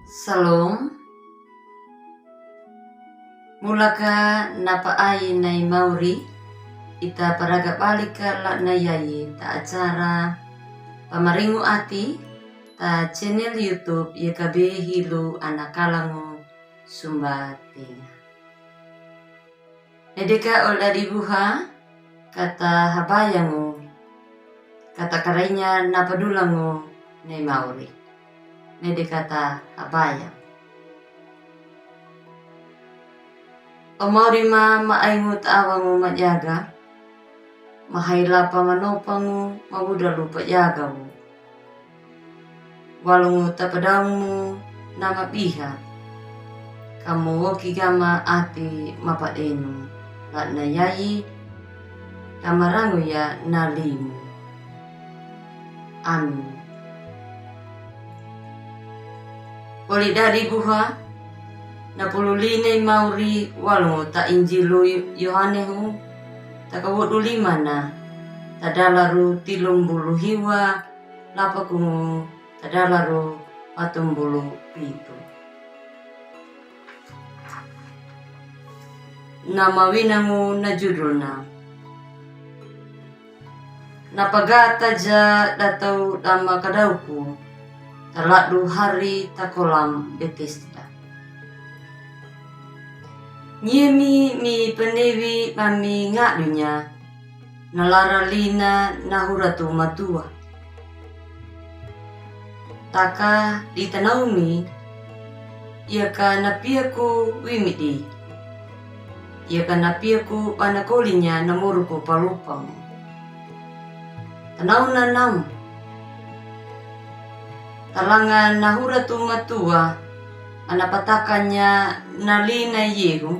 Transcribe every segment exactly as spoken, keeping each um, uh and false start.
Salom. Mulaka napa'ai nai mauri, ita paraga balika la'na yayi ta acara Pamaringu Ati, ta channel YouTube Y K B Hilu Ana Kalango Sumba Tenga. Nede ka o dadi buha, kata habayang o, kata karainya napadulang o nai mauri. Nede kata habayang. O mauri ma, ma aingu ta awangu majaga, ma hailapa manopang o, ma buda lupa jaga o. Walungu tapadamu na mabiha. Kamu woki gama ati mapadenu. La'na yayi. Kamarangu ya na limu. Amin. Oli dadi buha. Na pulu li nai mauri walungu ta Injilu Yohane hu. Ta kawodu lima na. Ta dalaru tilumbulu hiwa. Lapakungu ta dalaru patumbulu pitu. Na mawinangu na judulna. Na pagata ja datau dama kadauku. Ta ladu hari ta kolam Betesda. Nyemi mi penewi mami ngadunya. Na lara lina na huratu matua. Taka di tanaumi, iya ka napiaku wimidi. Iya ka napiaku bana kolinya na moruku palupangu. Tanau na nam. Talanga na huratu matua, ana patakanya na lina yehu.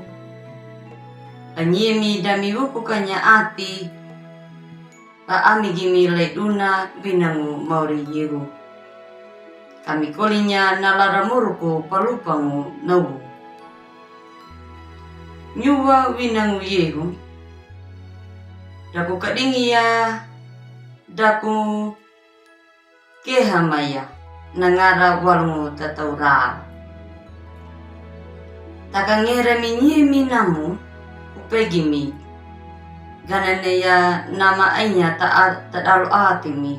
Anyemi dami wuku kanya ati, ba ami gimi laiduna winangu mauri yehu. Kami kolinya na lara moruku palupangu nawu. Nyuwa winangu yehu. Daku kadingi ya, daku keha maya, na ngara walungu tataura. Taka ngera mi nyemi namu, upegi mi. Ganane ya nama ainya ta a-, ta dalu ati mi.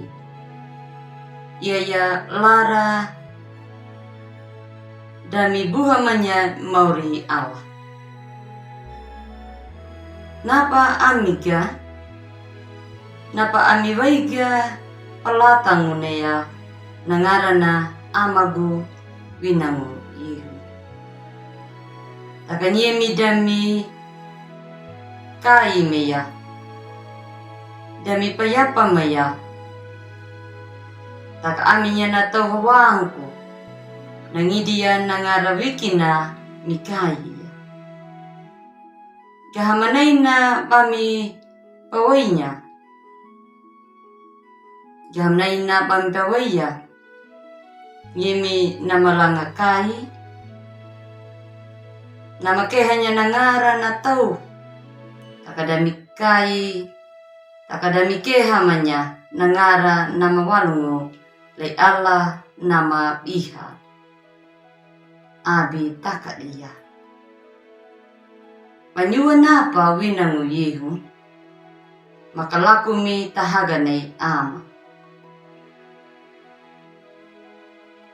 Iya ya lara dami buha manya mauri Allah. Napa ami ga, napa ami wai ga palatangu neya na ngarana amagu winangu yehu. Taka nyemi dami kai meya. Dami payapa meya. Taka ami nya na tau hawangku. Na ngidi ya na ngara wikina mi kai ya. Gahamanai na bami pawainya. Gahamanai na bami pawaiya. Nyemi na malanga kai. Na makeha nya na ngara na tau. Taka dami kai. Taka dami keha manya na ngara na mawalungu. Lai Allah na mabiha. Abi taka diya. Banyuwa napa winangu yehu. Makalaku mi tahaga nei ama.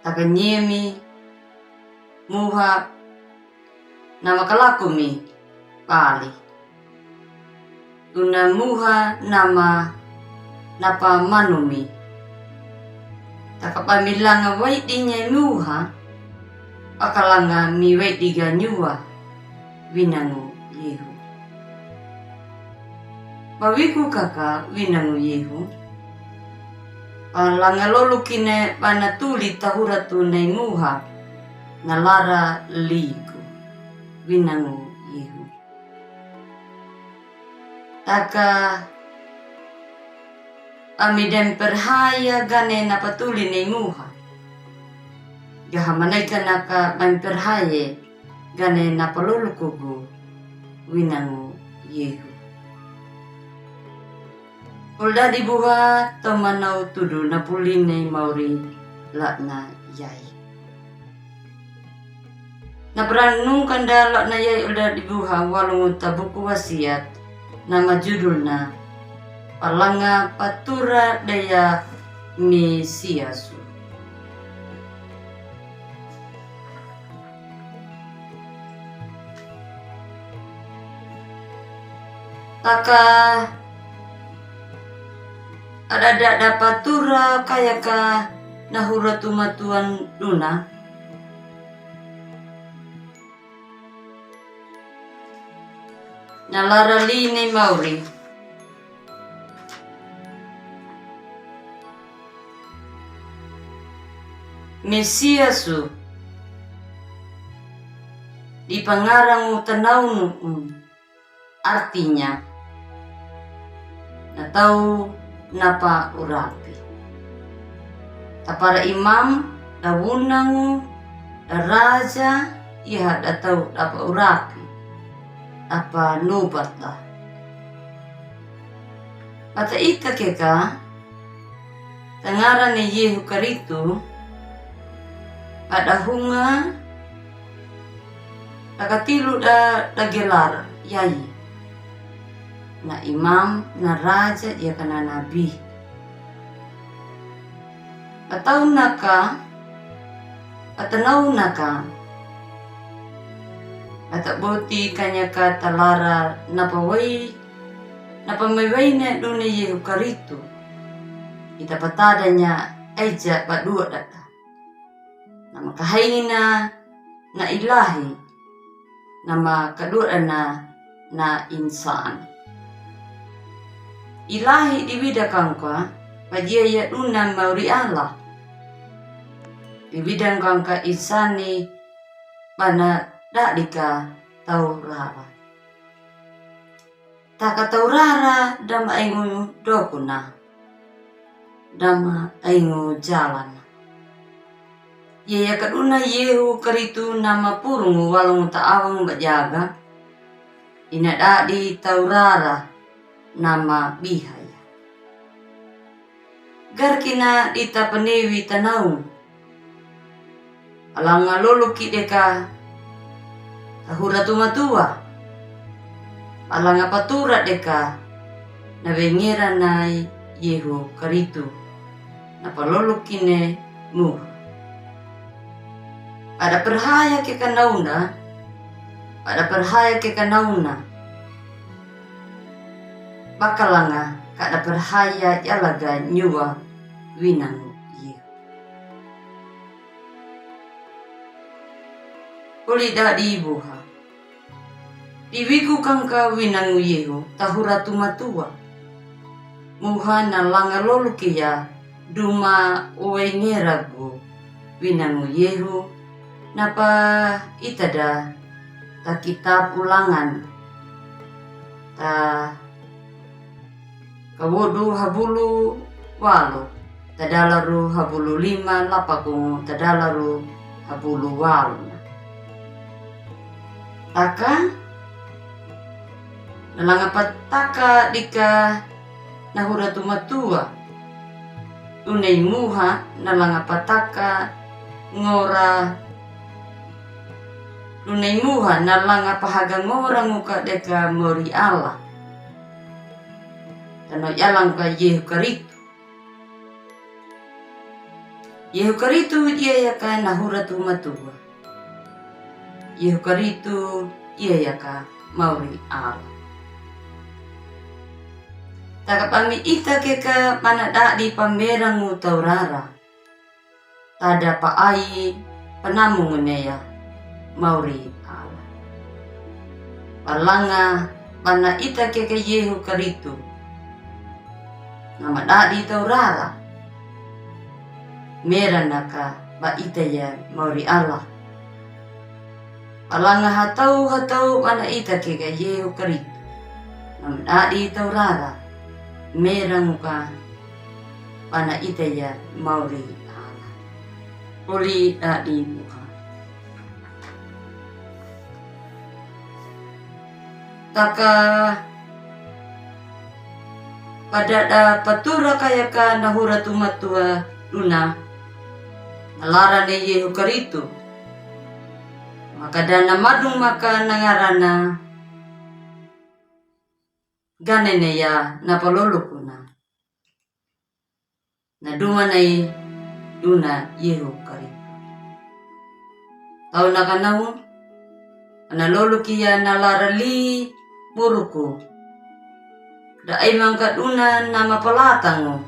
Taka nyemi muha na makalaku mi pali. Una muha nama napa manumi. Taka bami langa waidi nya muha. Pakalanga mi waidi ga nyuwa. Winangu yehu. Bawiku kaka winangu yehu. Palanga lolu kine bana tuli tahura tu nei muha. Na lara liku. Winangu yehu. Taka ami dem perhaya gane na patuli nei muha. Gahamanai kanaka bami perhaya gane na palolukugu winangu yehu. Uldadi buha tomanau tudu na puli nei mauri la'na yai. Na paranungkanda lo' na yai olda di buha walongo ta buku wasiyat, na majudulna Palanga Patura Daya Mesiyasu. Taka adada patura kayaka nahura tumatuwa duna. Na lara lini mauri Mesiyasu, di pangarangu tanaunu, artinya na tau napa urapi. Tapara imam, da wunangu, da raja, iha da tau dapa urapi, dapa nobat da. Bata ita keka, tangarane Yehu Karitu, ada hunga, da katilu da, da gelar yai. Na imam, na raja, iya kana nabi. Bataunaka, batanaunaka, bata boti kanyaka talara napa wai, napa mai waine dune Yehu Karitu. Ita patadanya aija badua data. Na makahaina na ilahi, na makaduana na insan. Ilahi di wida kangka, padia ya duna mauri Allah. Di wida kangka insani bana dadika tau rara. Taka tau rara dama aingu dokuna. Dama aingu jalana. Yaya kaduna Yehu Karitu nama purungu walongu ta awang bajaga. Ina dadi tau rara nama bihaya. Garkina dita panewi tanau. Palanga loloki deka tahura tumatuwa. Palanga patura deka na wengera nai Yehu Karitu. Na palolokine muha. Pada perhaya keka nauna. Pada perhaya keka nauna. Bakalanga kada perhaya yalaga nyuwa winangu Yehu. Oli dadi buha. Di wiku kangka winangu Yehu tahura tumatuwa. Muha na langa loloki ya duma wengera gu winangu Yehu napa itada ta kitab Ulangan. Ta kawodu habulu walu, tadalaru habulu lima, lapakungu tadalaru habulu walu. Taka, na langa pataka dika nahura tumatuwa. Dunai muha na langa pataka ngora. Dunai muha na langa pahaga ngora nguka deka mauri Allah. Tano yalang ka Yehu Karitu. Yehu Karitu iya yaka nahura tumatuwa. Yehu Karitu iya yaka mauri Allah. Taka pami ita keka mana dadi pamerangu tau rara. Tada paai panamungu neya mauri Allah. Palanga bana ita keka Yehu Karitu. Nama dadi tau rara. Mera naka ba ita ya mauri Allah. Palanga hatau hatau bana ita keka Yehu Karitu. Nama dadi tau rara. Mera nguka bana ita ya mauri Allah. Oli dadi muha. Taka padada patura kayaka nahura tumatuwa duna. Na larane Yehu Karitu. Aka da na madung maka nangarana, ganene ya na palolokuna. Na duma nai duna Yehu Karistu. Tau na kanau, ana loloki ya na lara li muruku. Da ai mangka duna na mapalatangu.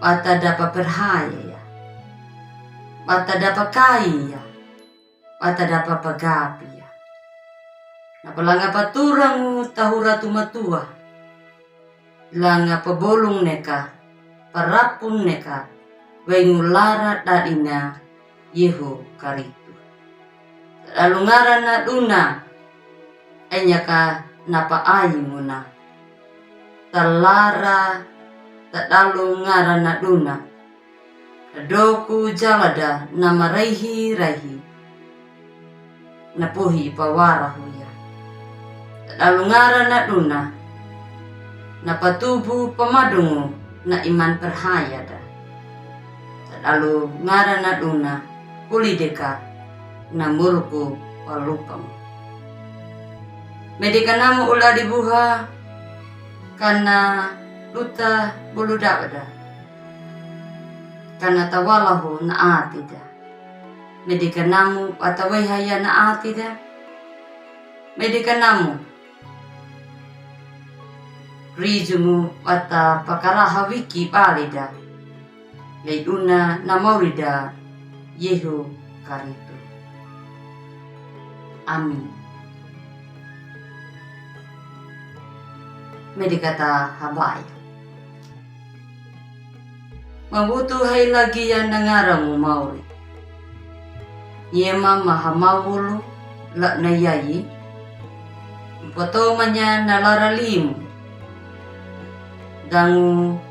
Bata da paperhaya ya. Bata da pakai ya. Bata da papagapi ya. Na palanga paturangu tahura tumatua. Langa pabolung neka, parapun neka, wengu lara dadina Yehu Karistu. Tadalu ngarana duna, enyaka na paai muna. Talara, tadalu ngarana duna. Doku jalada na maraihi-raihi. Na pohi pawarahu ya. Tadalu ngarana duna. Na patubu pamadungu na iman perhaya da. Tadalu ngarana duna. Kulideka na muruku palupangu. Medeka namu ula dibuha. Kana luta bulu dabada. Kana tawalahu na atida. Medeka namu bata wehaya na atida. Medeka namu rijumu bata pakaraha wiki balida. Lei duna na maurida Yehu Karistu. Amin. Medeka ta habai. Mabutu hai lagi ya nangara mu mauri. Niema maha maulu la na yayi. Mpoto manya na lara limu. Dangu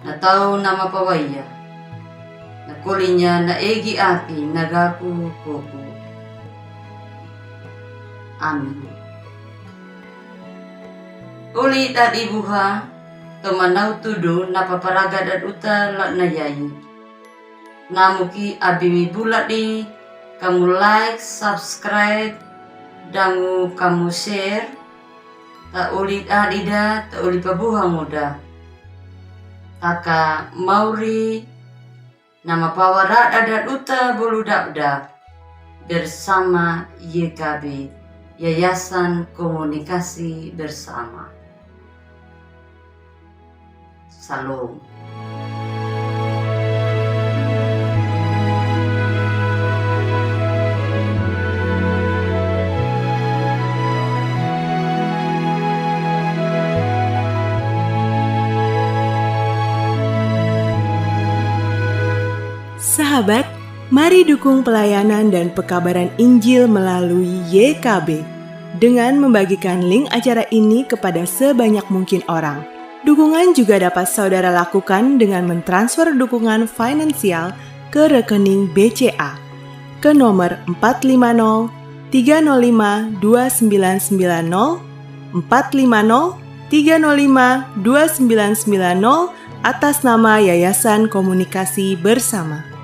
na tau na mapawaya. Na kolinya na egi ati na gaku koku. Amin. Uli dadi buha, to manau tudu na paparaga daduta la na yayi. Namu ki abi mi buladi, kamu like, subscribe, dangu kamu share, ta uli dadi da, ta uli pabuha muda. Aka mauri, na mapawarada daduta bolu dabda bersama Y K B, Yayasan Komunikasi Bersama. Salom. Sahabat, mari dukung pelayanan dan pekabaran Injil melalui Y K B dengan membagikan link acara ini kepada sebanyak mungkin orang. Dukungan juga dapat saudara lakukan dengan mentransfer dukungan finansial ke rekening B C A ke nomor empat lima nol tiga nol lima dua sembilan sembilan nol, empat lima nol tiga nol lima dua sembilan sembilan nol, atas nama Yayasan Komunikasi Bersama.